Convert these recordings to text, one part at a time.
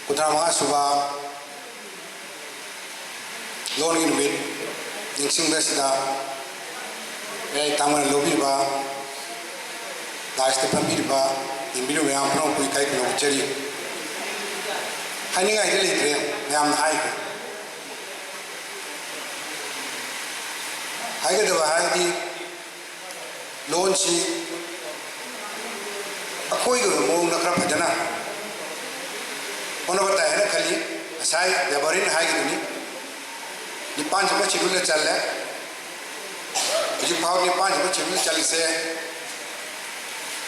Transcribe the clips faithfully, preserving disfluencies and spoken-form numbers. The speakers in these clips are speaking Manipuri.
ꯀꯨꯟꯊ꯭ꯔꯥ ꯃꯉꯥ ꯁꯨꯕ ꯂꯣꯟꯒꯤ ꯅꯨꯃꯤꯠ ꯅꯤꯡꯁꯤꯡꯕ ꯑꯁꯤꯗ ꯃꯌꯥꯏ ꯇꯥꯡꯕꯅ ꯂꯧꯕꯤꯕ, ꯗꯥꯏꯁꯇ ꯐꯝꯕꯤꯔꯤꯕ, ꯌꯦꯡꯕꯤꯔꯤꯕ ꯃꯌꯥꯝ ꯄꯨꯝꯅꯃꯛꯄꯨ ꯏꯀꯥꯏ ꯈꯨꯝꯅꯕ ꯎꯠꯆꯔꯤ꯫ ꯍꯥꯏꯅꯤꯡꯉꯥꯏꯗꯤ ꯂꯩꯇ꯭ꯔꯦ, ꯃꯌꯥꯝꯅ ꯍꯥꯏꯈ꯭ꯔꯦ꯫ ꯍꯥꯏꯒꯗꯕ ꯍꯥꯏꯔꯗꯤ, ꯂꯣꯟꯁꯤ ꯑꯩꯈꯣꯏꯒꯤ ꯑꯣꯏꯕ ꯃꯑꯣꯡꯗ ꯈꯔ ꯐꯖꯅ ꯍꯣꯠꯅꯕ ꯇꯥꯏ ꯍꯥꯏꯅ ꯈꯜꯂꯤ꯫ ꯉꯁꯥꯏ ꯕ꯭ꯌꯥꯕꯥꯔꯤꯅ ꯍꯥꯏꯈꯤꯗꯨꯅꯤ, ꯅꯤꯄꯥꯟ ꯁꯨꯕ ꯁꯦꯗꯨꯜꯗ ꯆꯜꯂꯦ꯫ ꯍꯧꯖꯤꯛ ꯐꯥꯎ ꯅꯤꯄꯥꯟ ꯁꯨꯕ ꯁꯦꯗꯨꯜꯗ ꯆꯜꯂꯤꯁꯦ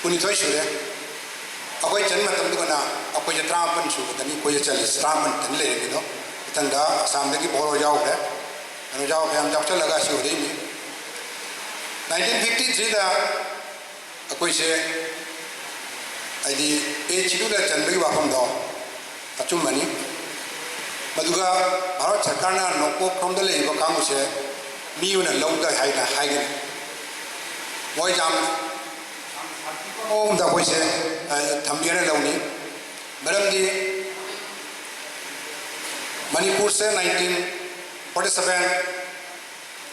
ꯀꯨꯟꯅꯤꯊꯣꯏ ꯁꯨꯔꯦ꯫ ꯑꯩꯈꯣꯏ ꯆꯟ ꯃꯇꯝꯗꯨꯒꯅ ꯑꯩꯈꯣꯏꯁꯦ ꯇꯔꯥꯃꯥꯄꯟ ꯁꯨꯕꯗꯅꯤ, ꯑꯩꯈꯣꯏꯁꯦ ꯆꯜꯂꯤꯁꯦ ꯇꯔꯥꯃꯥꯄꯟ ꯈꯛꯇꯅꯤ ꯂꯩꯔꯝꯃꯤꯗꯣ꯫ ꯃꯊꯪꯗ ꯑꯁꯥꯝꯗꯒꯤ ꯕꯣꯔꯣ ꯌꯥꯎꯈ꯭ꯔꯦ꯫ ꯀꯩꯅꯣ ꯌꯥꯎ-, ꯃꯌꯥꯝ ꯌꯥꯎꯁꯜꯂꯒ ꯑꯁꯤ ꯑꯣꯏꯔꯛꯏꯅꯤ꯫ ꯅꯥꯏꯟꯇꯤꯟ ꯐꯤꯐꯇꯤ ꯊ꯭ꯔꯤꯗ ꯑꯩꯈꯣꯏꯁꯦ, ꯍꯥꯏꯗꯤ, ꯑꯦ ꯁꯤꯗꯨꯗ ꯆꯟꯕꯒꯤ ꯋꯥꯐꯝꯗꯣ ꯑꯆꯨꯝꯕꯅꯤ꯫ ꯃꯗꯨꯒ ꯚꯥꯔꯠ ꯁꯔꯀꯥꯔꯅ ꯅꯣꯡꯄꯣꯛ ꯈꯣꯝꯗ ꯂꯩꯔꯤꯕ ꯀꯥꯡꯕꯨꯁꯦ ꯃꯤ ꯑꯣꯏꯅ ꯂꯧꯗꯦ ꯍꯥꯏꯅ ꯍꯥꯏꯒꯅꯤ꯫ ꯃꯣꯏ ꯌꯥꯝ ꯃꯑꯣꯡꯗ ꯑꯩꯈꯣꯏꯁꯦ, ꯑ, ꯊꯝꯕꯤꯔ ꯂꯧꯅꯤ꯫ ꯃꯔꯝꯗꯤ ꯃꯅꯤꯄꯨꯔꯁꯦ ꯅꯥꯏꯟꯇꯤꯟ ꯐꯣꯔꯇꯤ ꯁꯚꯦꯟ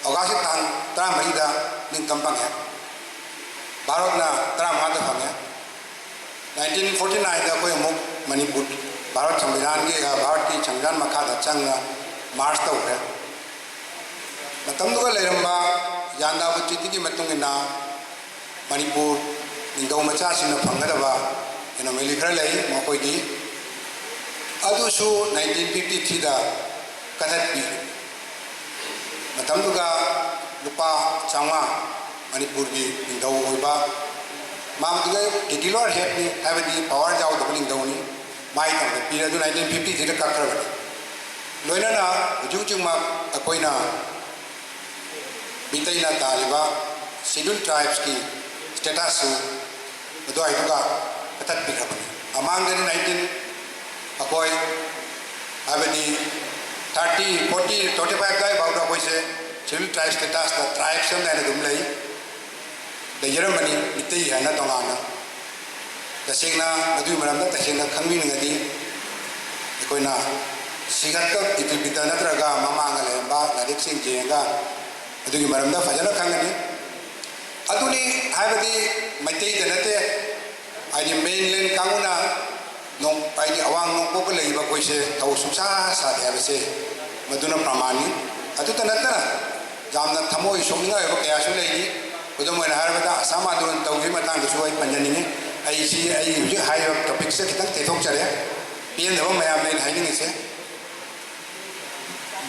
ꯑꯣꯒꯁꯀꯤ ꯇꯥꯡ ꯇꯔꯥꯃꯔꯤꯗ ꯅꯤꯡꯇꯝ ꯐꯪꯉꯦ꯫ ꯚꯥꯔꯠꯅ ꯇꯔꯥꯃꯉꯥꯗ ꯐꯪꯉꯦ꯫ ꯅꯥꯏꯟꯇꯤꯟ ꯐꯣꯔꯇꯤ ꯅꯥꯏꯟꯗ ꯑꯩꯈꯣꯏ ꯑꯃꯨꯛ ꯃꯅꯤꯄꯨꯔ ꯚꯥꯔꯠ ꯁꯪꯕꯤꯙꯥꯟꯒꯤ, ꯑ, ꯚꯥꯔꯠꯀꯤ ꯁꯪꯕꯤꯙꯥꯟ ꯃꯈꯥꯗ ꯆꯪꯅ ꯃꯥꯔꯆ ꯇꯧꯈ꯭ꯔꯦ꯫ ꯃꯇꯝꯗꯨꯒ ꯂꯩꯔꯝꯕ ꯌꯥꯟꯗꯥꯕꯨ ꯇ꯭ꯔꯤꯇꯤꯒꯤ ꯃꯇꯨꯡ ꯏꯟꯅ ꯃꯅꯤꯄꯨꯔ ꯅꯤꯡꯊꯧ ꯃꯆꯥꯁꯤꯡꯅ ꯐꯪꯒꯗꯕ ꯑꯦꯅꯣꯃꯦꯂꯤ ꯈꯔ ꯂꯩ꯫ ꯃꯈꯣꯏꯒꯤ ꯑꯗꯨꯁꯨ ꯅꯥꯏꯟꯇꯤꯟ ꯐꯤꯐꯇꯤ ꯊ꯭ꯔꯤꯗ ꯀꯛꯊꯠꯄꯤ꯫ ꯃꯇꯝꯗꯨꯗ ꯂꯨꯄꯥ ꯆꯥꯝꯃꯉꯥ ꯃꯅꯤꯄꯨꯔꯒꯤ ꯅꯤꯡꯊꯧ ꯑꯣꯏꯕ, ꯃꯥ ꯃꯗꯨꯗ ꯇꯤꯇꯤꯂꯣꯔ ꯍꯦꯠꯅꯤ, ꯍꯥꯏꯕꯗꯤ ꯄꯋꯥꯔ ꯌꯥꯎꯗꯕ ꯅꯤꯡꯊꯧꯅꯤ, ꯃꯥꯒꯤ ꯊꯕꯛꯇ ꯄꯤꯔꯦ꯫ ꯑꯗꯨ ꯅꯥꯏꯟꯇꯤꯟ ꯐꯤꯐꯇꯤ ꯊ꯭ꯔꯤꯗ ꯀꯛꯈ꯭ꯔꯕꯅꯤ꯫ ꯂꯣꯏꯅꯅ ꯍꯧꯖꯤꯛ ꯍꯧꯖꯤꯛꯃꯛ ꯑꯩꯈꯣꯏꯅ ꯃꯤꯇꯩꯅ ꯇꯥꯜꯂꯤꯕ ꯁꯦꯗ꯭ꯌꯨꯜ ꯇ꯭ꯔꯥꯏꯕꯁꯀꯤ ꯁ꯭ꯇꯦꯇꯁꯁꯨ ꯑꯗꯨꯋꯥꯏꯗꯨꯒ ꯀꯛꯊꯠꯄꯤꯈ꯭ꯔꯕꯅꯤ꯫ ꯃꯃꯥꯡꯗꯗꯤ ꯅꯥꯏꯟꯇꯤꯟ, ꯑꯩꯈꯣꯏ, ꯍꯥꯏꯕꯗꯤ ꯊꯥꯔꯇꯤ, ꯐꯣꯔꯇꯤ, ꯇ꯭ꯋꯦꯟꯇꯤ ꯐꯥꯏꯚ ꯑꯗꯨꯋꯥꯏ ꯐꯥꯎꯗ ꯑꯩꯈꯣꯏꯁꯦ ꯁꯦꯗ꯭ꯌꯨꯜ ꯇ꯭ꯔꯥꯏꯕ ꯁ꯭ꯇꯦꯇꯁꯇ ꯇ꯭ꯔꯥꯏꯕꯁ ꯑꯃ ꯍꯥꯏꯅ ꯑꯗꯨꯝ ꯂꯩ, ꯂꯩꯖꯔꯝꯕꯅꯤ, ꯃꯤꯇꯩ ꯍꯥꯏꯅ ꯇꯣꯉꯥꯟꯅ꯫ ꯇꯁꯦꯡꯅ ꯃꯗꯨꯒꯤ ꯃꯔꯝꯗ ꯇꯁꯦꯡꯅ ꯈꯪꯕꯤꯅꯤꯡꯉꯗꯤ, ꯑꯗꯨꯅ ꯁꯤ ꯈꯛꯇ ꯏꯇꯨ ꯄꯤꯇ ꯅꯠꯇ꯭ꯔꯒ ꯃꯃꯥꯡꯗ ꯂꯩꯔꯝꯕ ꯂꯥꯏꯔꯤꯛꯁꯤꯡ ꯌꯦꯡꯉꯒ ꯑꯗꯨꯒꯤ ꯃꯔꯝꯗ ꯐꯖꯅ ꯈꯪꯒꯅꯤ꯫ ꯑꯗꯨꯅꯤ ꯍꯥꯏꯕꯗꯤ ꯃꯩꯇꯩꯗ ꯅꯠꯇꯦ, ꯍꯥꯏꯗꯤ ꯃꯦꯟꯂꯦꯟ ꯀꯥꯡꯕꯨꯅ ꯅꯣꯡ-, ꯍꯥꯏꯗꯤ ꯑꯋꯥꯡ ꯅꯣꯡꯄꯣꯛꯇ ꯂꯩꯔꯤꯕ ꯑꯩꯈꯣꯏꯁꯦ ꯊꯧ ꯁꯨꯡꯁꯥ ꯁꯥꯗꯦ ꯍꯥꯏꯕꯁꯦ ꯃꯗꯨꯅ ꯄ꯭ꯔꯃꯥꯟꯅꯤ꯫ ꯑꯗꯨꯇ ꯅꯠꯇꯅ ꯌꯥꯝꯅ ꯊꯃꯣꯏ ꯁꯣꯛꯅꯤꯡꯉꯥꯏ ꯑꯣꯏꯕ ꯀꯌꯥꯁꯨ ꯂꯩꯔꯤ꯫ ꯈꯨꯗꯝ ꯑꯣꯏꯅ ꯍꯥꯏꯔꯕꯗ ꯑꯁꯥꯝ ꯑꯥꯟꯗꯣꯂꯟ ꯇꯧꯈꯤꯕꯒꯤ ꯃꯇꯥꯡꯗꯁꯨ ꯑꯩ ꯄꯟꯖꯅꯤꯡꯉꯤ꯫ ꯑꯩ ꯁꯤ, ꯑꯩ ꯍꯧꯖꯤꯛ ꯍꯥꯏꯔꯤꯕ ꯇꯣꯄꯤꯛꯁꯦ ꯈꯤꯇꯪ ꯇꯦꯟꯊꯣꯛꯆꯔꯦ, ꯄꯦꯟꯗꯕ ꯃꯌꯥꯝꯅ ꯑꯩꯅ ꯍꯥꯏꯅꯤꯡꯉꯤꯁꯦ꯫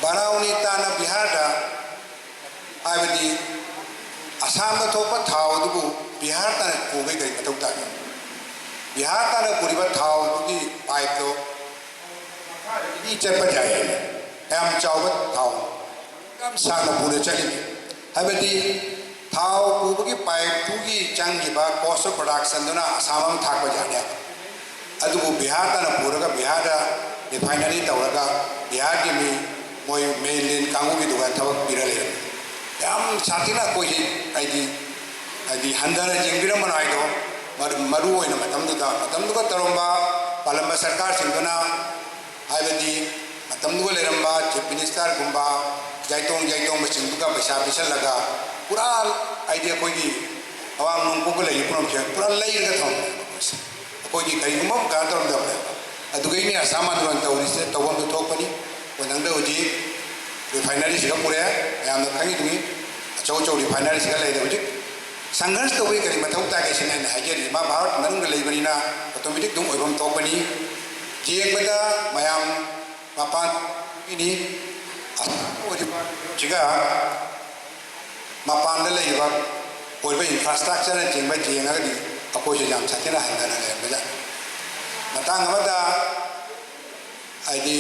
ꯕꯔꯥꯎꯅꯤ ꯇꯥꯅ ꯕꯤꯍꯥꯔꯗ, ꯍꯥꯏꯕꯗꯤ ꯑꯁꯥꯝꯗ ꯊꯣꯛꯄ ꯊꯥꯎ ꯑꯗꯨꯕꯨ ꯕꯤꯍꯥꯔ ꯇꯥꯅ ꯄꯨꯕꯒꯤ ꯀꯔꯤ ꯃꯊꯧ ꯇꯥꯒꯦ? ꯕꯤꯍꯥꯔ ꯇꯥꯅ ꯄꯨꯔꯤꯕ ꯊꯥꯎ ꯑꯗꯨꯒꯤ ꯄꯥꯏꯞꯇꯣ ꯃꯤ ꯆꯠꯄ ꯌꯥꯏ, ꯌꯥꯝ ꯆꯥꯎꯕ ꯊꯥꯎ, ꯌꯥꯝ ꯁꯥꯡꯅ ꯄꯨꯔ ꯆꯠꯂꯤꯅꯤ꯫ ꯍꯥꯏꯕꯗꯤ ꯊꯥꯎ ꯄꯨꯕꯒꯤ ꯄꯥꯏꯞꯇꯨꯒꯤ ꯆꯪꯈꯤꯕ cost of production ꯗꯨꯅ ꯑꯁꯥꯝ ꯑꯃ ꯊꯥꯛꯄ ꯌꯥꯅꯤ꯫ ꯑꯗꯨꯕꯨ ꯕꯤꯍꯥꯔ ꯇꯥꯅ ꯄꯨꯔꯒ ꯕꯤꯍꯥꯔꯗ refinery ꯇꯧꯔꯒ ꯕꯤꯍꯥꯔꯒꯤ ꯃꯤ, ꯃꯣꯏ ꯃꯦꯟꯂꯦꯟ ꯀꯥꯡꯕꯨꯒꯤꯗꯨꯒ ꯊꯕꯛ ꯄꯤꯔ ꯂꯩꯔꯝꯃꯤ꯫ ꯌꯥꯝ ꯁꯥꯊꯤꯅ ꯑꯩꯈꯣꯏꯁꯤ, ꯍꯥꯏꯗꯤ, ꯍꯥꯏꯗꯤ ꯍꯟꯊꯅ ꯌꯦꯡꯕꯤꯔꯝꯕ ꯅꯥꯏꯗꯣ꯫ ꯃꯔꯨ, ꯃꯔꯨ ꯑꯣꯏꯅ ꯃꯇꯝꯗꯨꯗ, ꯃꯇꯝꯗꯨꯒ ꯇꯧꯔꯝꯕ ꯄꯥꯜꯂꯝꯕ ꯁꯔꯀꯥꯔꯁꯤꯡꯗꯨꯅ, ꯍꯥꯏꯕꯗꯤ ꯃꯇꯝꯗꯨꯒ ꯂꯩꯔꯝꯕ chief minister ꯒꯨꯝꯕ, ꯌꯥꯏꯇꯣꯡ ꯌꯥꯏꯇꯣꯡꯕꯁꯤꯡꯗꯨꯒ ꯄꯩꯁꯥ ꯄꯤꯁꯜꯂꯒ ꯄꯨꯔꯥ, ꯍꯥꯏꯗꯤ ꯑꯩꯈꯣꯏꯒꯤ ꯑꯋꯥꯡ ꯅꯣꯡꯄꯣꯛꯇ ꯂꯩꯔꯤꯕ ꯄꯨꯝꯅꯃꯛꯁꯦ ꯄꯨꯔꯥ ꯂꯩꯔꯒ ꯊꯝꯃꯦ ꯑꯩꯈꯣꯏꯁꯦ꯫ ꯑꯩꯈꯣꯏꯒꯤ ꯀꯔꯤꯒꯨꯝꯕ ꯑꯃ ꯀꯩꯅꯣ ꯇꯧꯔꯝꯗꯕꯅꯦ꯫ ꯑꯗꯨꯒꯩꯅꯦ ꯑꯁꯥꯝ ꯑꯥꯟꯗꯣꯂꯟ ꯇꯧꯔꯤꯁꯦ ꯇꯧꯐꯝꯗꯨ ꯊꯣꯛꯄꯅꯤ꯫ ꯈꯨꯡꯒꯪꯗ ꯍꯧꯖꯤꯛ refinery ꯁꯤꯒ ꯄꯨꯔꯛꯑꯦ, ꯃꯌꯥꯝꯅ ꯈꯪꯉꯤꯗꯨꯅꯤ꯫ ꯑꯆꯧ ꯑꯆꯧ refinery ꯁꯤꯒ ꯂꯩꯔꯦ꯫ ꯍꯧꯖꯤꯛ ꯁꯪꯘꯔꯁ ꯇꯧꯕꯒꯤ ꯀꯔꯤ ꯃꯊꯧ ꯇꯥꯒꯦ ꯁꯤꯅ ꯑꯩꯅ ꯍꯥꯏꯖꯔꯤ꯫ ꯃꯥ ꯚꯥꯔꯠ ꯃꯅꯨꯡꯗ ꯂꯩꯕꯅꯤꯅ automatic ꯑꯗꯨꯝ ꯑꯣꯏꯐꯝ ꯊꯣꯛꯄꯅꯤ꯫ ꯌꯦꯡꯕꯗ ꯃꯌꯥꯝ ꯃꯄꯥꯟꯒꯤꯅꯤ, ꯑꯁꯥꯝ ꯑꯣꯏꯔꯤꯕ ꯁꯤꯒ ꯃꯄꯥꯟꯗ ꯂꯩꯔꯤꯕ ꯑꯣꯏꯕ infrastructure ꯅꯆꯤꯡꯕ ꯌꯦꯡꯉꯒꯗꯤ ꯑꯩꯈꯣꯏꯁꯨ ꯌꯥꯝ ꯁꯥꯊꯤꯅ ꯍꯟꯊꯅ ꯂꯩꯔꯝꯕ ꯌꯥꯏ꯫ ꯃꯇꯥꯡ ꯑꯃꯗ ꯍꯥꯏꯗꯤ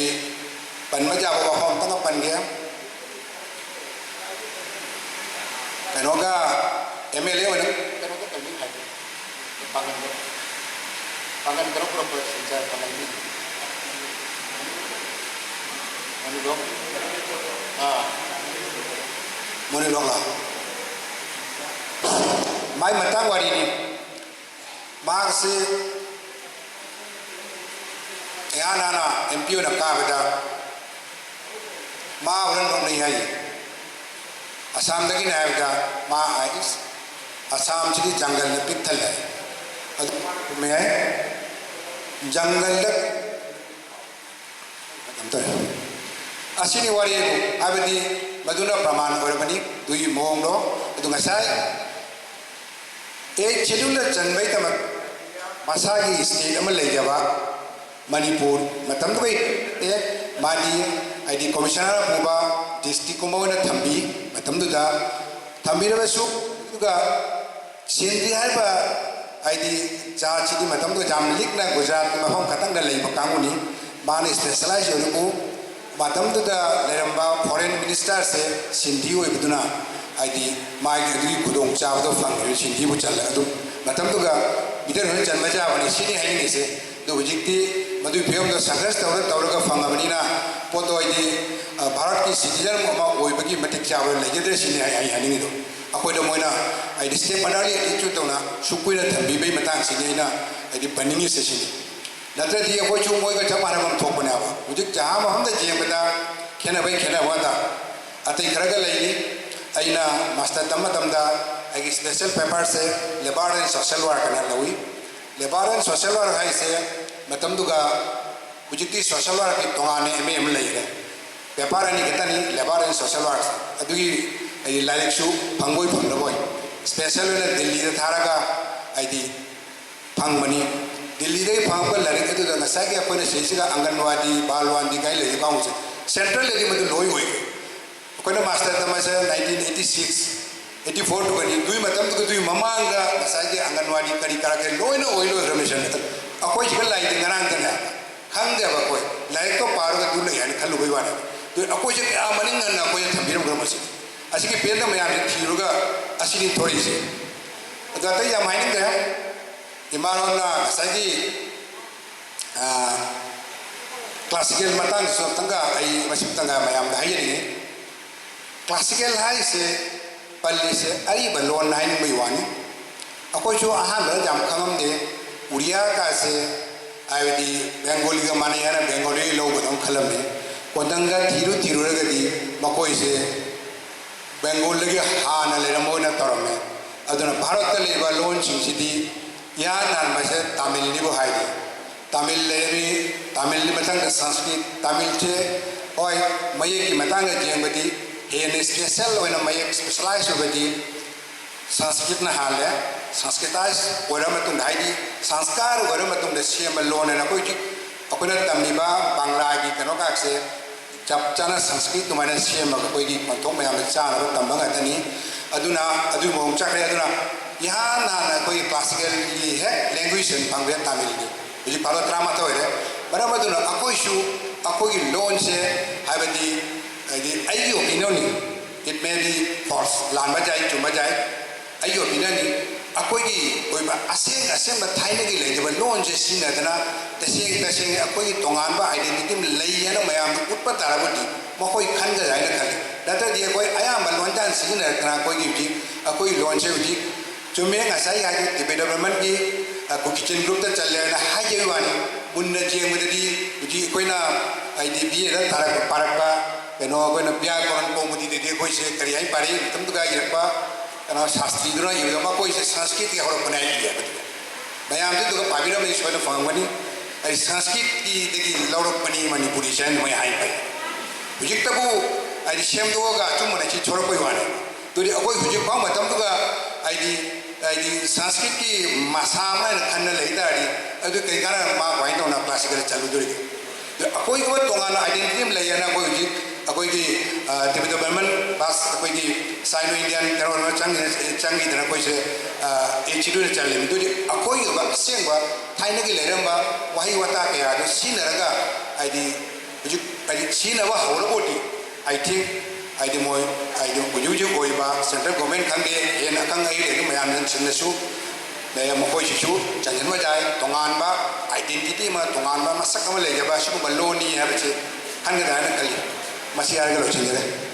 ꯄꯟꯕ ꯌꯥꯕ ꯋꯥꯐꯝ ꯑꯝꯇꯪꯒ ꯄꯟꯒꯦ꯫ ꯀꯩꯅꯣꯒ MLA ꯑꯣꯏꯅ ꯀꯩꯅꯣꯒ ꯇꯧꯅꯤ ꯍꯥꯏꯕ꯫ ꯄꯥꯡꯒꯟꯗ, ꯄꯥꯡꯒꯟꯗꯔꯣ ꯄꯨꯔꯛꯄ ꯁꯦꯟꯖꯥ ꯄꯥꯡꯒꯟꯒꯤ? ꯃꯅꯤꯂꯣꯛ? ꯑꯥ꯫ ꯃꯅꯤꯂꯣꯛꯂ? ꯃꯥꯏ ꯃꯇꯥꯡ ꯋꯥꯔꯤꯅꯤ꯫ ꯃꯍꯥꯛꯁꯤ ꯏꯍꯥꯟ ꯍꯥꯟꯅ ꯑꯦꯝ ꯄꯤ ꯑꯣꯏꯅ ꯀꯥꯕꯗ ꯃꯥ ꯍꯣꯔꯦꯟ ꯅꯣꯛꯅꯩ ꯍꯥꯏ꯫ ꯑꯁꯥꯝꯗꯒꯤꯅꯦ ꯍꯥꯏꯕꯗ ꯃꯥ ꯍꯥꯏ, "ꯏꯁ, ꯑꯁꯥꯝꯁꯤꯗꯤ ꯖꯪꯒꯜꯅ ꯄꯤꯛ ꯊꯜꯂꯦ"꯫ ꯑꯗꯨ ꯃꯥ ꯈꯨꯝꯃꯦ ꯍꯥꯏ, "ꯖꯪꯒꯜꯗ" ꯑꯁꯤꯅꯤ ꯋꯥꯔꯤ ꯍꯥꯏꯕꯨ, ꯍꯥꯏꯕꯗꯤ ꯃꯗꯨꯅ ꯄ꯭ꯔꯃꯥꯟ ꯑꯣꯏꯔꯕꯅꯤ꯫ ꯑꯗꯨꯒꯤ ꯃꯑꯣꯡꯗꯣ ꯑꯗꯨ ꯉꯁꯥꯏ ꯑꯩꯠ ꯁꯦꯗ꯭ꯌꯨꯜꯗ ꯆꯟꯕꯩꯗꯃꯛ ꯃꯁꯥꯒꯤ ꯁ꯭ꯇꯦꯠ ꯑꯃ ꯂꯩꯖꯕ ꯃꯅꯤꯄꯨꯔ ꯃꯇꯝꯗꯨꯒꯤ, ꯑꯦ, ꯃꯥꯗꯤ ꯍꯥꯏꯗꯤ ꯀꯣꯃꯤꯁꯅꯔ ꯄꯨꯕ ꯗꯤꯁꯇ꯭ꯔꯤꯛꯀꯨꯝꯕ ꯑꯣꯏꯅ ꯊꯝꯕꯤ꯫ ꯃꯇꯝꯗꯨꯗ ꯊꯝꯕꯤꯔꯕꯁꯨ, ꯑꯗꯨꯒ ꯁꯤꯟꯙꯤ ꯍꯥꯏꯔꯤꯕ ꯍꯥꯏꯗꯤ ꯖꯥꯠꯁꯤꯗꯤ ꯃꯇꯝꯗꯨꯗ ꯌꯥꯝ ꯂꯤꯛꯅ ꯒꯨꯖꯔꯥꯠꯀꯤ ꯃꯐꯝ ꯈꯛꯇꯪꯗ ꯂꯩꯕ ꯀꯥꯡꯕꯨꯅꯤ꯫ ꯃꯥꯅ ꯁ꯭ꯄꯦꯁꯦꯂꯥꯏꯖ ꯑꯣꯏꯔꯤꯕꯨ ꯃꯇꯝꯗꯨꯗ ꯂꯩꯔꯝꯕ ꯐꯣꯔꯦꯟ ꯃꯤꯅꯤꯁꯇꯔꯁꯦ ꯁꯤꯟꯙꯤ ꯑꯣꯏꯕꯗꯨꯅ ꯍꯥꯏꯗꯤ ꯃꯥꯒꯤ ꯑꯗꯨꯒꯤ ꯈꯨꯗꯣꯡꯆꯥꯕꯗꯣ ꯐꯪꯉꯦ꯫ ꯁꯤꯟꯙꯤꯕꯨ ꯆꯜꯂꯦ꯫ ꯑꯗꯨ ꯃꯇꯝꯗꯨꯒ ꯕ꯭ꯔꯤꯇꯟ ꯍꯣꯏꯅ ꯆꯟꯕ ꯌꯥꯕꯅꯤ ꯁꯤꯅꯤ ꯍꯥꯏꯅꯤꯡꯉꯤꯁꯦ꯫ ꯑꯗꯨ ꯍꯧꯖꯤꯛꯇꯤ ꯃꯗꯨꯒꯤ ꯐꯤꯕꯝꯗꯣ ꯁꯪꯘꯔꯁ ꯇꯧꯔ ꯇꯧꯔꯒ ꯐꯪꯉꯕꯅꯤꯅ ꯄꯣꯠꯇꯣ ꯍꯥꯏꯗꯤ, ꯑ, ꯚꯥꯔꯠꯀꯤ ꯁꯤꯇꯤꯖꯟ ꯑꯃ ꯑꯣꯏꯕꯒꯤ ꯃꯇꯤꯛ ꯆꯥꯕ ꯂꯩꯖꯗ꯭ꯔꯦ ꯁꯤꯅꯤ ꯑꯩ, ꯑꯩ ꯍꯥꯏꯅꯤꯡꯉꯤꯗꯣ꯫ ꯑꯩꯈꯣꯏꯗ ꯃꯣꯏꯅ ꯍꯥꯏꯗꯤ ꯁ꯭ꯇꯦꯠ ꯃꯗꯔꯂꯤ ꯑꯦꯇꯤꯆꯨꯠ ꯇꯧꯅ ꯁꯨꯛ ꯀꯨꯏꯅ ꯊꯝꯕꯤꯕꯒꯤ ꯃꯇꯥꯡꯁꯤꯅꯤ ꯑꯩꯅ ꯍꯥꯏꯗꯤ ꯄꯟꯅꯤꯡꯉꯤꯁꯦ ꯁꯤꯅꯤ꯫ ꯅꯠꯇ꯭ꯔꯗꯤ ꯑꯩꯈꯣꯏꯁꯨ ꯃꯣꯏꯒ ꯆꯞ ꯃꯥꯟꯅꯕ ꯑꯃ ꯊꯣꯛꯄꯅꯦꯕ꯫ ꯍꯧꯖꯤꯛ ꯖꯒꯥ ꯃꯐꯝꯗ ꯌꯦꯡꯕꯗ ꯈꯦꯠꯅꯕꯩ ꯈꯦꯠꯅꯕ ꯉꯥꯛꯇ꯫ ꯑꯇꯩ ꯈꯔꯒ ꯂꯩꯔꯤ꯫ ꯑꯩꯅ ꯃꯥꯁꯇꯔ ꯇꯝꯕ ꯃꯇꯝꯗ ꯑꯩꯒꯤ ꯁ꯭ꯄꯦꯁꯦꯜ ꯄꯦꯄꯔꯁꯦ ꯂꯦꯕꯔ ꯑꯦꯟ ꯁꯣꯁꯦꯜ ꯋꯥꯔꯛ ꯑꯅ ꯂꯧꯏ꯫ ꯂꯦꯕꯔ ꯑꯦꯟ ꯁꯣꯁꯦꯜ ꯋꯥꯔꯛ ꯍꯥꯏꯁꯦ ꯃꯇꯝꯗꯨꯒ ꯍꯧꯖꯤꯛꯇꯤ ꯁꯣꯁꯦꯜ ꯋꯥꯔꯛꯀꯤ ꯇꯣꯉꯥꯟꯅ ꯑꯦꯝ ꯑꯦ ꯑꯃ ꯂꯩꯈ꯭ꯔꯦ꯫ ꯄꯦꯄꯔ ꯑꯅꯤ ꯈꯛꯇꯅꯤ, ꯂꯦꯕꯔ ꯑꯦꯟ ꯁꯣꯁꯦꯜ ꯋꯥꯔꯛ꯫ ꯑꯗꯨꯒꯤ ꯑꯩ ꯂꯥꯏꯔꯤꯛꯁꯨ ꯐꯪꯕꯣꯏ ꯐꯪꯗꯕꯣꯏ ꯁ꯭ꯄꯦꯁꯦꯜ ꯑꯣꯏꯅ ꯗꯤꯜꯂꯤꯗ ꯊꯥꯔꯒ ꯍꯥꯏꯗꯤ ꯐꯪꯕꯅꯤ꯫ ꯗꯤꯜꯂꯤꯗꯒꯤ ꯐꯪꯉꯛꯄ ꯂꯥꯏꯔꯤꯛ ꯑꯗꯨꯗ ꯉꯁꯥꯏꯒꯤ ꯑꯩꯈꯣꯏꯅ ꯁꯤꯁꯤꯒ ꯑꯪꯒꯟꯋꯥꯗꯤ, ꯕꯥꯜꯋꯥꯟꯗꯤ ꯀꯥꯏꯅ ꯂꯩꯔꯤꯕ ꯀꯥꯡꯕꯨꯁꯦ ꯁꯦꯟꯇ꯭ꯔꯦꯜꯗꯗꯤ ꯃꯗꯨ ꯂꯣꯏ ꯑꯣꯏ꯫ ꯑꯩꯈꯣꯏꯅ ꯃꯥꯁꯇꯔ ꯇꯝꯕꯁꯦ nineteen eighty six, eighty four ꯇꯨꯒꯅꯤ꯫ ꯑꯗꯨꯒꯤ ꯃꯇꯝꯗꯨꯒꯤ ꯃꯃꯥꯡꯗ ꯉꯁꯥꯏꯒꯤ ꯑꯪꯒꯟꯋꯥꯗꯤ ꯀꯔꯤ ꯀꯔꯥ ꯀꯔꯤ ꯂꯣꯏꯅ ꯑꯣꯏ ꯂꯣꯏꯈ꯭ꯔꯕꯅꯤ ꯁꯦꯟꯇ꯭ꯔꯦꯜ꯫ ꯑꯩꯈꯣꯏ ꯁꯤꯒ ꯂꯥꯛꯏꯗꯤ ꯉꯔꯥꯡꯗꯅꯦ꯫ ꯈꯪꯗꯦꯕ ꯑꯩꯈꯣꯏ꯫ ꯂꯥꯏꯔꯤꯛꯇꯣ ꯄꯥꯔꯒ ꯑꯗꯨ ꯂꯩ ꯍꯥꯏꯅ ꯈꯜꯂꯨꯕꯩ ꯋꯥꯅꯦ꯫ ꯑꯗꯨ ꯑꯩꯈꯣꯏꯁꯦ ꯀꯌꯥ ꯃꯅꯤꯡ ꯍꯟꯅ ꯑꯩꯈꯣꯏꯗ ꯊꯝꯕꯤꯔꯝꯈ꯭ꯔꯕ ꯁꯤꯅꯤ꯫ ꯑꯁꯤꯒꯤ ꯄꯦꯟꯗ ꯃꯌꯥꯝꯁꯦ ꯊꯤꯔꯨꯔꯒ ꯑꯁꯤꯅꯤ ꯊꯣꯔꯛꯏꯁꯦ꯫ ꯑꯗꯣ ꯑꯇꯩ ꯌꯥꯝ ꯍꯥꯏꯅꯤꯡꯗ꯭ꯔꯦ꯫ ꯏꯃꯥꯂꯣꯟꯅ ꯉꯁꯥꯏꯒꯤ, ꯑ, ꯀ꯭ꯂꯥꯁꯤꯀꯦꯜ ꯃꯇꯥꯡꯗꯁꯨ ꯑꯝꯇꯪꯒ ꯑꯩ ꯃꯁꯤꯝꯇꯪꯒ ꯃꯌꯥꯝꯗ ꯍꯥꯏꯖꯅꯤꯡꯉꯤ꯫ ꯀ꯭ꯂꯥꯁꯤꯀꯦꯜ ꯍꯥꯏꯔꯤꯁꯦ ꯄꯜꯂꯤꯁꯦ ꯑꯔꯤꯕ ꯂꯣꯟ ꯍꯥꯏꯅꯤꯡꯕꯒꯤ ꯋꯥꯅꯤ꯫ ꯑꯩꯈꯣꯏꯁꯨ ꯑꯍꯥꯟꯕꯗ ꯌꯥꯝ ꯈꯪꯉꯝꯗꯦ꯫ ꯎꯔꯤꯌꯥꯒꯁꯦ ꯍꯥꯏꯕꯗꯤ ꯕꯦꯡꯒꯣꯂꯤꯒ ꯃꯥꯟꯅꯩ ꯍꯥꯏꯅ ꯕꯦꯡꯒꯣꯂꯤ ꯂꯧꯒꯗꯧꯅ ꯈꯜꯂꯝꯃꯤ꯫ ꯀꯣꯟꯊꯪꯗ ꯊꯤꯔꯨ ꯊꯤꯔꯨꯔꯒꯗꯤ ꯃꯈꯣꯏꯁꯦ ꯕꯦꯡꯒꯣꯜꯗꯒꯤ ꯍꯥꯟꯅ ꯂꯩꯔꯝꯕ ꯑꯣꯏꯅ ꯇꯧꯔꯝꯃꯦ꯫ ꯑꯗꯨꯅ ꯚꯥꯔꯠꯇ ꯂꯩꯔꯤꯕ ꯂꯣꯟꯁꯤꯡꯁꯤꯗꯤ ꯏꯍꯥꯟ ꯍꯥꯟꯕꯁꯦ ꯇꯥꯃꯤꯜꯅꯤꯕꯨ ꯍꯥꯏꯔꯤ꯫ ꯇꯥꯃꯤꯜ ꯂꯩꯔꯝꯃꯤ, ꯇꯥꯃꯤꯜꯒꯤ ꯃꯊꯪꯗ ꯁꯪꯁꯀ꯭ꯔꯤꯠ꯫ ꯇꯥꯃꯤꯜꯁꯦ ꯍꯣꯏ ꯃꯌꯦꯛꯀꯤ ꯃꯇꯥꯡꯗ ꯌꯦꯡꯕꯗꯤ ꯍꯦꯟꯅ ꯏꯁꯄꯦꯁꯦꯜ ꯑꯣꯏꯅ ꯃꯌꯦꯛ ꯏꯁꯄꯦꯁꯦꯂꯥꯏꯁ ꯑꯣꯏꯕꯗꯤ ꯁꯪꯁꯀ꯭ꯔꯤꯠꯅ ꯍꯥꯜꯂꯦ꯫ ꯁꯪꯁꯀ꯭ꯔꯤꯇꯥꯏꯁ ꯑꯣꯏꯔ ꯃꯇꯨꯡꯗ, ꯍꯥꯏꯗꯤ ꯁꯪꯁꯀꯥꯔ ꯑꯣꯏꯔ ꯃꯇꯨꯡꯗ ꯁꯦꯝꯕ ꯂꯣꯟ ꯍꯥꯏꯅ ꯑꯩꯈꯣꯏ ꯍꯧꯖꯤꯛ ꯑꯩꯈꯣꯏꯅ ꯇꯝꯃꯤꯕ ꯕꯪꯂꯥꯒꯤ ꯀꯩꯅꯣꯒꯥꯛꯁꯦ ꯆꯞ ꯆꯥꯅ ꯁꯪꯁꯀ꯭ꯔꯤꯠ ꯑꯗꯨꯃꯥꯏꯅ ꯁꯦꯝꯃꯒ ꯑꯩꯈꯣꯏꯒꯤ ꯈꯣꯟꯊꯣꯛ ꯃꯌꯥꯝꯗ ꯆꯥꯅꯕ ꯇꯝꯕ ꯉꯥꯛꯇꯅꯤ꯫ ꯑꯗꯨꯅ ꯑꯗꯨꯒꯤ ꯃꯑꯣꯡ ꯆꯠꯈ꯭ꯔꯦ꯫ ꯑꯗꯨꯅ ꯏꯍꯥꯟ ꯍꯥꯟꯅ ꯑꯩꯈꯣꯏꯒꯤ ꯀ꯭ꯂꯥꯁꯤꯀꯦꯜꯒꯤ ꯍꯦꯛ ꯂꯦꯡꯒ꯭ꯋꯦꯖ ꯑꯣꯏꯅ ꯐꯪꯕꯁꯦ ꯇꯥꯃꯤꯜꯅꯤ꯫ ꯍꯧꯖꯤꯛ ꯚꯥꯔꯠ ꯇꯔꯥꯃꯥꯊꯣꯏ ꯑꯣꯏꯔꯦ꯫ ꯃꯔꯝ ꯑꯗꯨꯅ ꯑꯩꯈꯣꯏꯁꯨ ꯑꯩꯈꯣꯏꯒꯤ ꯂꯣꯟꯁꯦ, ꯍꯥꯏꯕꯗꯤ ꯍꯥꯏꯗꯤ ꯑꯩꯒꯤ ꯑꯣꯄꯤꯅꯤꯌꯟꯅꯤ, it may be false, ꯂꯥꯟꯕ ꯌꯥꯏ, ꯆꯨꯝꯕ ꯌꯥꯏ, ꯑꯩꯒꯤ ꯑꯣꯄꯤꯅꯤꯌꯟꯅꯤ꯫ ꯑꯩꯈꯣꯏꯒꯤ ꯑꯣꯏꯕ ꯑꯁꯦꯡ ꯑꯁꯦꯡꯕ ꯊꯥꯏꯅꯒꯤ ꯂꯩꯖꯕ ꯂꯣꯟꯁꯦ ꯁꯤꯖꯤꯟꯅꯗꯅ ꯇꯁꯦꯡ ꯇꯁꯦꯡꯅ ꯑꯩꯈꯣꯏꯒꯤ ꯇꯣꯉꯥꯟꯕ ꯑꯥꯏꯗꯦꯟꯇꯤꯇꯤ ꯑꯃ ꯂꯩ ꯍꯥꯏꯅ ꯃꯌꯥꯝꯗ ꯎꯠꯄ ꯇꯥꯔꯒꯗꯤ ꯃꯈꯣꯏ ꯈꯟꯒꯗ꯭ꯔꯥ ꯍꯥꯏꯅ ꯈꯜꯂꯤ꯫ ꯅꯠꯇ꯭ꯔꯗꯤ ꯑꯩꯈꯣꯏ ꯑꯌꯥꯝꯕ ꯂꯣꯟꯖꯥꯟ ꯁꯤꯖꯤꯟꯅꯔꯛꯇꯅ ꯑꯩꯈꯣꯏꯒꯤ ꯍꯧꯖꯤꯛ ꯑꯩꯈꯣꯏꯒꯤ ꯂꯣꯟꯁꯦ ꯍꯧꯖꯤꯛ ꯆꯨꯝꯃꯦ, ꯉꯁꯥꯏ ꯍꯥꯏꯗꯤ ꯇꯤꯕꯦꯇꯣ ꯕꯔꯃꯟꯒꯤ, ꯑ, ꯀꯨꯀꯤꯆꯦꯟ ꯒ꯭ꯔꯨꯞꯇ ꯆꯜꯂꯦ ꯍꯥꯏꯅ ꯍꯥꯏꯖꯕꯒꯤ ꯋꯥꯅꯤ꯫ ꯃꯨꯟꯅ ꯌꯦꯡꯕꯗꯗꯤ ꯍꯧꯖꯤꯛ ꯑꯩꯈꯣꯏꯅ ꯍꯥꯏꯗꯤ ꯕꯤ ꯑꯦꯗ ꯇꯥꯔꯛꯄ, ꯄꯥꯔꯛꯄ, ꯀꯩꯅꯣ, ꯑꯩꯈꯣꯏꯅ ꯕ꯭ꯌꯥꯀꯔꯟ ꯀꯧꯃꯨꯗꯤꯗꯗꯤ ꯑꯩꯈꯣꯏꯁꯦ ꯀꯔꯤ ꯍꯥꯏ ꯄꯥꯔꯤ ꯃꯇꯝꯗꯨꯗ ꯏꯔꯛꯄ ꯀꯩꯅꯣ ꯁꯥꯁꯇ꯭ꯔꯤꯗꯨꯅ ꯏꯕꯗ ꯃꯈꯣꯏꯁꯦ ꯁꯪꯁꯀ꯭ꯔꯤꯠꯀꯤ ꯍꯧꯔꯛꯄꯅꯦ ꯍꯥꯏꯅ ꯏꯔꯛꯄꯗꯨꯗ ꯃꯌꯥꯝꯁꯦ ꯑꯗꯨꯒ ꯄꯥꯕꯤꯔꯝꯃꯗꯤ ꯁꯣꯏꯗꯅ ꯐꯪꯉꯝꯒꯅꯤ꯫ ꯑꯩ ꯁꯪꯁꯀ꯭ꯔꯤꯠꯀꯤꯗꯒꯤ ꯂꯧꯔꯛꯄꯅꯤ ꯃꯅꯤꯄꯨꯔꯤꯁꯦ ꯍꯥꯏꯅ ꯃꯣꯏ ꯍꯥꯏꯕ ꯐꯩ꯫ ꯍꯧꯖꯤꯛꯇꯕꯨ ꯍꯥꯏꯗꯤ ꯁꯦꯝꯗꯣꯛꯑꯒ ꯑꯆꯨꯝꯕꯅ ꯁꯤ ꯊꯣꯔꯛꯄꯩ ꯋꯥꯅꯤ꯫ ꯑꯗꯨꯗꯤ ꯑꯩꯈꯣꯏ ꯍꯧꯖꯤꯛ ꯐꯥꯎ ꯃꯇꯝꯗꯨꯒ ꯍꯥꯏꯗꯤ, ꯍꯥꯏꯗꯤ ꯁꯪꯁꯀ꯭ꯔꯤꯠꯀꯤ ꯃꯁꯥ ꯑꯃ ꯍꯥꯏꯅ ꯈꯟꯅ ꯂꯩ ꯇꯥꯔꯗꯤ ꯑꯗꯨ ꯀꯔꯤ ꯀꯥꯟꯅ ꯃꯥ ꯀꯃꯥꯏꯅ ꯇꯧꯅ ꯀ꯭ꯂꯥꯁꯤꯀꯦꯜ ꯆꯠꯂꯨꯗꯣꯔꯤꯒꯦ? ꯑꯗꯨ ꯑꯩꯈꯣꯏꯒꯤ ꯇꯣꯉꯥꯟꯅ ꯑꯥꯏꯗꯦꯟꯇꯤꯇꯤ ꯑꯃ ꯂꯩꯌꯦꯅ ꯑꯩꯈꯣꯏ ꯍꯧꯖꯤꯛ ꯑꯩꯈꯣꯏꯒꯤ, ꯑ, ꯇꯤꯕꯦꯇꯣ ꯕꯔꯃꯟ ꯕꯥꯁ ꯑꯩꯈꯣꯏꯒꯤ ꯁꯥꯏꯅꯣ ꯏꯟꯗꯤꯌꯥꯟ ꯀꯩꯅꯣ ꯆꯪꯉꯤ-, ꯆꯪꯉꯤꯗꯅ ꯑꯩꯈꯣꯏꯁꯦ, ꯑ, ꯏꯟꯁꯇꯤꯇ꯭ꯌꯨꯠꯇ ꯆꯜꯂꯤꯕꯅꯤ꯫ ꯑꯗꯨꯗꯤ ꯑꯩꯈꯣꯏꯒꯤ ꯑꯣꯏꯕ ꯑꯁꯦꯡꯕ ꯊꯥꯏꯅꯒꯤ ꯂꯩꯔꯝꯕ ꯋꯥꯍꯩ ꯋꯥꯇꯥ ꯀꯌꯥꯗꯣ ꯁꯤꯖꯤꯟꯅꯔꯒ ꯍꯥꯏꯗꯤ ꯍꯧꯖꯤꯛ ꯍꯥꯏꯗꯤ ꯁꯤꯖꯤꯟꯅꯕ ꯍꯧꯔꯛꯑꯣꯗꯤ, I think, ꯍꯥꯏꯗꯤ ꯃꯣꯏ ꯍꯥꯏꯗꯤ ꯍꯧꯖꯤꯛ ꯍꯧꯖꯤꯛ ꯑꯣꯏꯔꯤꯕ ꯁꯦꯟꯇ꯭ꯔꯦꯜ ꯒꯣꯔꯃꯦꯟ ꯈꯪꯗꯦ, ꯍꯦꯟꯅ ꯑꯈꯪ ꯑꯍꯩ ꯂꯩꯔꯤꯕ ꯃꯌꯥꯝꯁꯤꯡꯅꯁꯨ ꯃꯈꯣꯏꯁꯤꯁꯨ ꯆꯪꯁꯤꯟꯕ ꯌꯥꯏ꯫ ꯇꯣꯉꯥꯟꯕ ꯑꯥꯏꯗꯦꯟꯇꯤꯇꯤ ꯑꯃ, ꯇꯣꯉꯥꯟꯕ ꯃꯁꯛ ꯑꯃ ꯂꯩꯖꯕ ꯑꯁꯤꯒꯨꯝꯕ ꯂꯣꯟꯅꯤ ꯍꯥꯏꯕꯁꯤ ꯈꯟꯒꯗ꯭ꯔꯥ ꯍꯥꯏꯅ ꯈꯜꯂꯤ꯫ ꯃꯁꯤ ꯍꯥꯏꯔꯒ ꯂꯣꯏꯁꯤꯟꯖꯔꯦ꯫